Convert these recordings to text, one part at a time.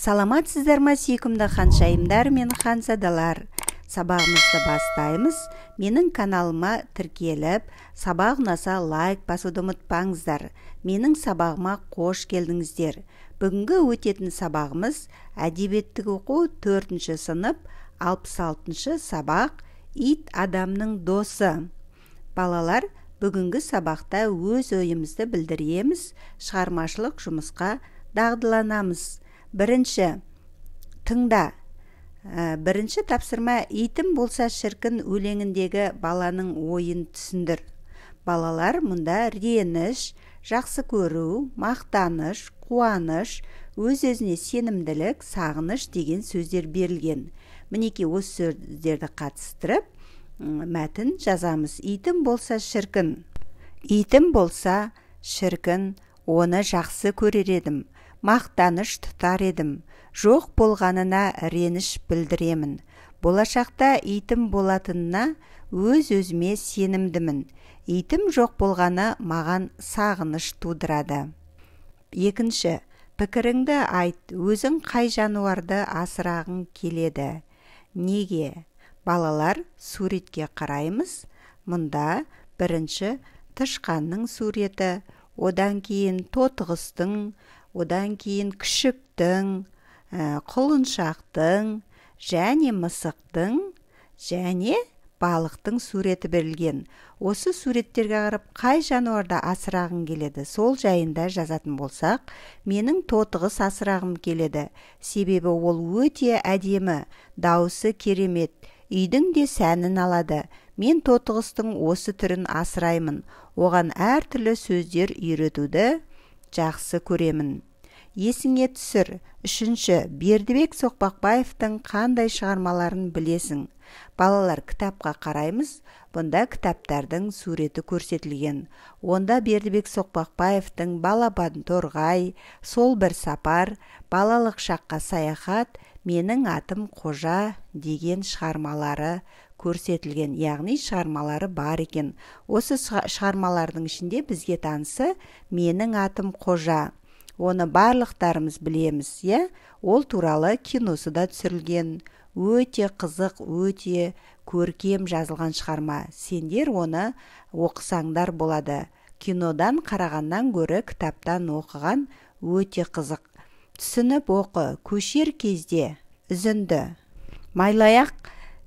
Саламатсыздар ма, сүйкімді ханшайымдар мен ханзадалар? Сабағымызды бастаймыз. Менің каналыма тіркеліп, сабақ ұнаса, лайк басуды ұмытпаңыздар. Менің сабағыма қош келдіңіздер. Бүгінгі өтетін сабағымыз әдебиеттік оқу, 4 сынып, 66 сабақ, «Ит адамның досы». Балалар, бүгінгі сабақта өз ойымызды білдіреміз, шығармашылық жұмысқа дағдыланамыз. Бірінші, тыңда. Бірінші тапсырма: «Итім болса шіркін» өлеңіндегі баланың ойын түсіндір. Балалар, мұнда реніш, жақсы көру, мақтаныш, қуаныш, өз өзіне сенімділік, сағыныш деген сөздер берілген. Мінекей, осы сөздерді қатыстырып, мәтін жазамыз. «Итім болса шіркін». Итім болса шіркін, оны жақсы көрер едім, мақтаныш тұтар едім, жоқ болғанына реніш білдіремін. Болашақта итім болатынына өз өзіме сенімдімін. Итім жоқ болғаны маған сағыныш тудырады. Екінші, пікіріңді айт. Өзің қай жануарды асырағың келеді? Неге? Балалар, суретке қараймыз. Мұнда бірінші тышқанның суреті, одан кейін тотықұстың, одан кейін күшіктің, құлыншақтың және мысықтың және балықтың суреті берілген. Осы суреттерге қарап, қай жануарды асырағың келеді, сол жайында жазатын болсақ, менің тотықұс асырағым келеді. Себебі ол өте әдемі, дауысы керемет, үйдің де сәнін алады. Мен тотықұстың осы түрін асыраймын. Оған әртүрлі сөздер үйретуді жақсы көремін. Есіңе түсір. Үшінші, Бердібек Соқпақбаевтың қандай шығармаларын білесің? Балалар, кітапқа қараймыз. Бұнда кітаптардың суреті көрсетілген. Онда Бердібек Соқпақбаевтың «Балапан торғай», «Сол бір сапар», «Балалық шаққа саяхат», «Менің атым Қожа» деген шығармалары көрсетілген, яғни шығармалары бар екен. Осы шығармалардың ішінде бізге танысы «Менің атым Қожа». Оны барлықтарымыз білеміз, иә. Ол туралы киносы да түсірілген. Өте қызық, өте көркем жазылған шығарма. Сендер оны оқысаңдар болады. Кинодан қарағаннан гөрі кітаптан оқыған өте қызық. Түсініп оқы. «Көшер кезде». Үзінді. Майлаяқ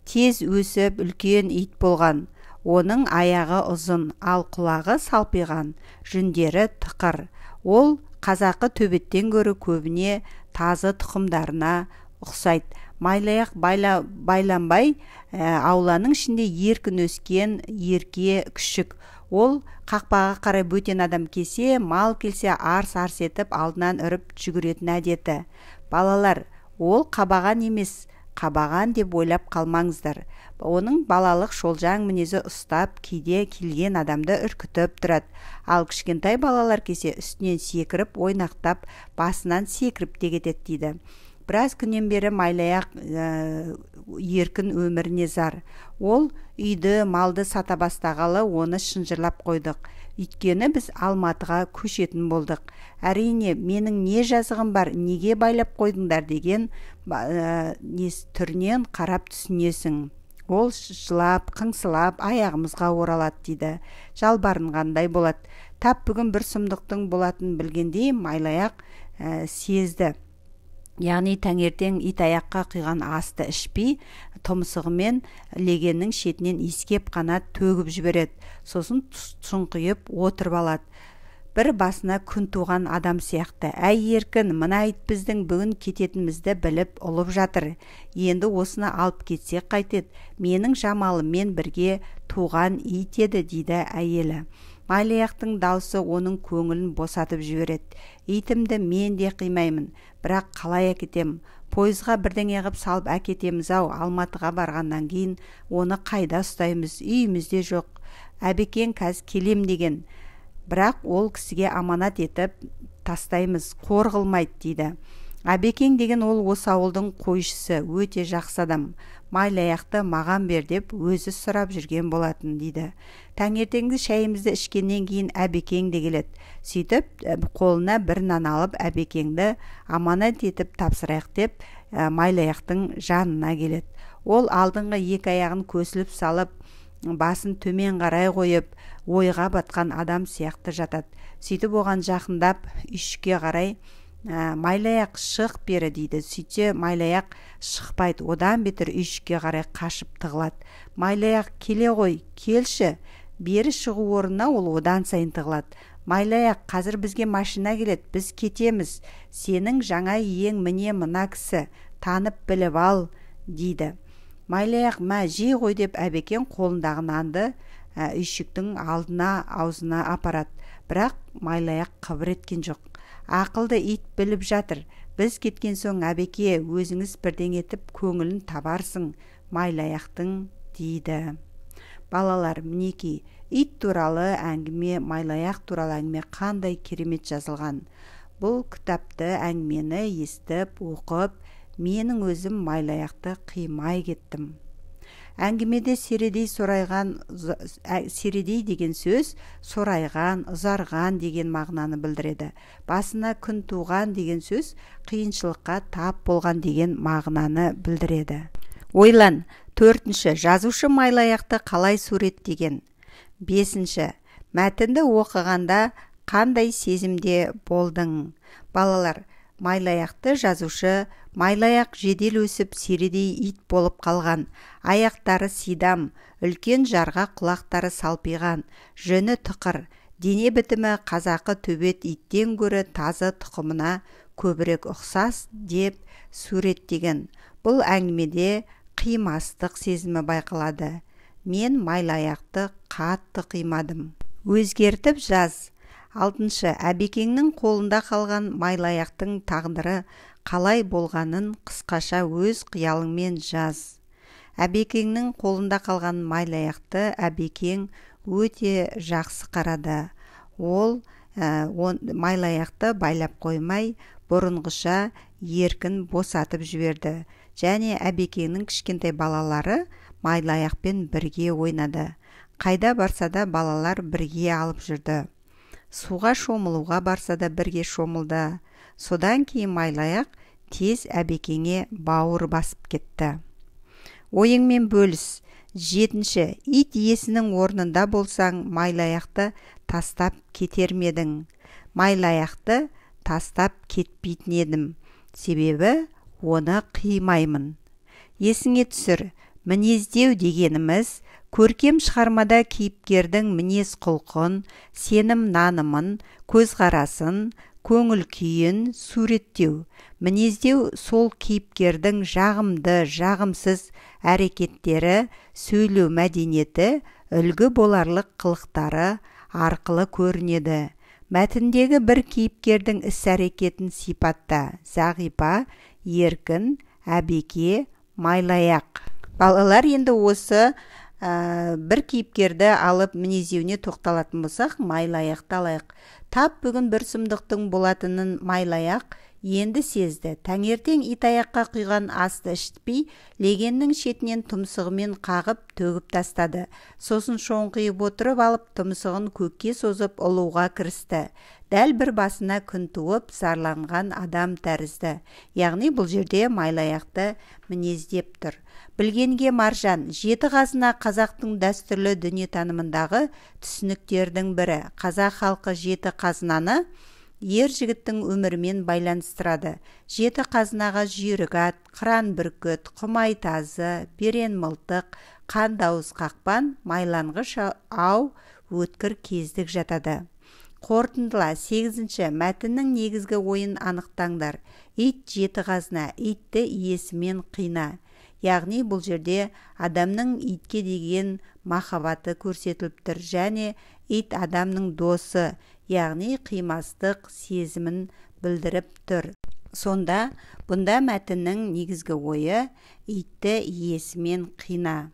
тез өсіп, үлкен ит болған. Оның аяғы ұзын, ал құлағы салпиған, жүндері тықыр. Ол қазақы төбеттен гөрі көбіне тазы тұқымдарына ұқсайды. Майлаяқ байланбай, ауланың ішінде еркін өскен ерке күшік. Ол қақпаға қарай бөтен адам келсе, мал келсе, арс арс етіп алдынан үріп жүгіретін әдеті. Балалар, ол қабаған емес. Қабаған деп ойлап қалмаңыздар. Оның балалық шолжаң мінезі ұстап, кейде келген адамды үркітіп тұрады. Ал кішкентай балалар келсе, үстінен секіріп, ойнақтап, басынан секіріп те кетеді дейді. Біраз күннен бері Майлаяқ еркін өміріне зар. Ол үйді, малды сата бастағалы оны шынжырлап қойдық. Өйткені біз Алматыға көшетін болдық. Әрине, менің не жазығым бар, неге байлап қойдыңдар деген түрінен қарап түсінесің. Ол жылап, қыңсылап, аяғымызға оралады дейді. Жалбарынғандай болады. Тап бүгін бір сұмдықтың болатынын білгендей, Майлаяқ сезді. Яғни таңертең ит аяққа құйған асты ішпей, тұмсығымен легеннің шетінен иіскеп қана төгіп жібереді. Сосын сұңқиып отырып алады, бір басына күн туған адам сияқты. Әй, Еркін, мына ит біздің бүгін кететінімізді біліп, ұлып жатыр. Енді осыны алып кетсек қайтеді? Менің Жамалыммен бірге туған ит еді, дейді әйелі. Майлыаяқтың даусы оның көңілін босатып жібереді. Итімді мен де қимаймын, бірақ қалай әкетем? Пойызға бірдеңе ғып салып әкетеміз ау. Алматыға барғаннан кейін оны қайда ұстаймыз? Үйімізде жоқ. Әбекең қазір келем деген, бірақ ол кісіге аманат етіп тастаймыз, қор қылмайды дейді. Әбекең деген ол осы ауылдың қойшысы, өте жақсы адам. Майлыаяқты маған бер деп өзі сұрап жүрген болатын дейді. Таңертеңгі шайымызды ішкеннен кейін Әбекең де келеді. Сөйтіп қолына бір нан алып, Әбекеңді аманат етіп тапсырайық деп Майлыаяқтың жанына келеді. Ол алдыңғы екі аяғын көсіліп салып, басын төмен қарай қойып, ойға батқан адам сияқты жатады. Сөйтіп оған жақындап үйшікке қарай, Майлыаяқ шық бері дейді. Сөйтсе Майлыаяқ шықпайды, одан бетер үйшікке қарай қашып тығылады. Майлыаяқ келе ғой, келші, бері шығу орнына ол одан сайын тығылады. Майлыаяқ, қазір бізге машина келеді, біз кетеміз, сенің жаңа иең міне мына кісі, танып біліп ал дейді. Майлыаяқ мә, жей ғой деп Әбекең қолындағы нанды үйшіктің алдына аузына апарады. Бірақ Майлыаяқ қыбыр еткен жоқ. Ақылды ит біліп жатыр. Біз кеткен соң Әбеке өзіңіз бірдеңе етіп көңілін табарсың Майлыаяқтың дейді. Балалар, мінекей, ит туралы әңгіме, Майлыаяқ туралы әңгіме қандай керемет жазылған. Бұл кітапты, әңгімені естіп, оқып, менің өзім Майлыаяқты қимай кеттім. Әңгімеде середей сорайған, середей деген сөз сорайған, ұзарған деген мағынаны білдіреді. Басына күн туған деген сөз қиыншылыққа тап болған деген мағынаны білдіреді. Ойлан. 4. Жазушы Майлыаяқты қалай суреттеген? 5. Мәтінді оқығанда қандай сезімде болдың? Балалар, Майлыаяқты жазушы Майлыаяқ жедел өсіп середей ит болып қалған, аяқтары сидам, үлкен жарға құлақтары салпиған, жүні тықыр, дене бітімі қазақы төбет иттен гөрі тазы тұқымына көбірек ұқсас деп суреттеген. Бұл әңгімеде қимастық сезімі байқалады. Мен Майлыаяқты қатты қимадым. Өзгертіп жаз. 6. Әбекеңнің қолында қалған Майлыаяқтың тағдыры қалай болғанын қысқаша өз қиялыңмен жаз. Әбекеңнің қолында қалған Майлыаяқты Әбекең өте жақсы қарады. Ол Майлыаяқты байлап қоймай, бұрынғыша еркін босатып жіберді. Және Әбекеңнің кішкентай балалары Майлыаяқпен бірге ойнады. Қайда барса да балалар бірге алып жүрді. Суға шомылуға барса да бірге шомылды. Содан кейін Майлыаяқ тез Әбекеңе бауыр басып кетті. Ойыңмен бөліс. 7. Ит иесінің орнында болсаң, Майлыаяқты тастап кетер ме едің? Майлыаяқты тастап кетпейтін едім, себебі оны қимаймын. Есіңе түсір, мінездеу дегеніміз көркем шығармада кейіпкердің мінез құлқын, сенім нанымын, көзқарасын, көңіл күйін суреттеу. Мінездеу сол кейіпкердің жағымды, жағымсыз әрекеттері, сөйлеу мәдениеті, үлгі боларлық қылықтары арқылы көрінеді. Мәтіндегі бір кейіпкердің іс-әрекетін сипатта. Зағипа, Еркін, Әбеке, Майлыаяқ. Балалар, енді осы бір кейіпкерді алып мінездеуіне тоқталатын болсақ, Майлыаяқты алайық. Тап бүгін бір сұмдықтың болатынын Майлыаяқ енді сезді. Таңертең итаяққа құйған асты ішпей, легеннің шетінен тұмсығымен қағып төгіп тастады. Сосын шоңқиып отырып алып, тұмсығын көкке созып ұлуға кірісті. Дәл бір басына күн туып, зарланған адам тәрізді. Яғни бұл жерде Майлыаяқты мінездеп тұр. Білгенге маржан, жеті қазына қазақтың дәстүрлі дүниетанымындағы түсініктердің бірі. Қазақ халқы жеті қазынаны ер жігіттің өмірімен байланыстырады. Жеті қазынаға жүйрік ат, қыран бүркіт, құмай тазы, берен мылтық, қандауыз қақпан, майланғыш ау, өткір кездік жатады. Қорытындыла. 8. Мәтіннің негізгі ойын анықтаңдар. Ит жеті қазына, итті иесімен қина. Яғни бұл жерде адамның итке деген махаббаты көрсетіліп тұр және ит адамның досы, яғни қимастық сезімін білдіріп тұр. Сонда бұнда мәтіннің негізгі ойы итті иесімен қина.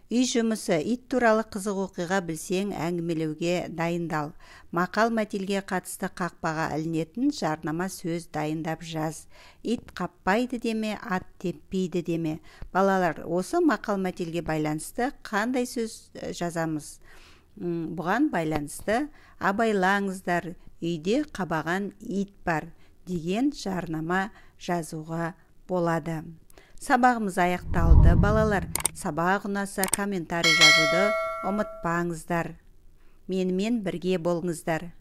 Үй жұмысы: ит туралы қызық оқиға білсең, әңгімелеуге дайындал. Мақал мәтелге қатысты қақпаға ілінетін жарнама сөз дайындап жаз. Ит қаппайды деме, ат теппейді деме. Балалар, осы мақал мәтелге байланысты қандай сөз жазамыз? Бұған байланысты «Абайлаңыздар, үйде қабаған ит бар» деген жарнама жазуға болады. Сабағымыз аяқталды, балалар. Сабақ ұнаса, комментарий жазуды ұмытпаңыздар. Менімен бірге болыңыздар.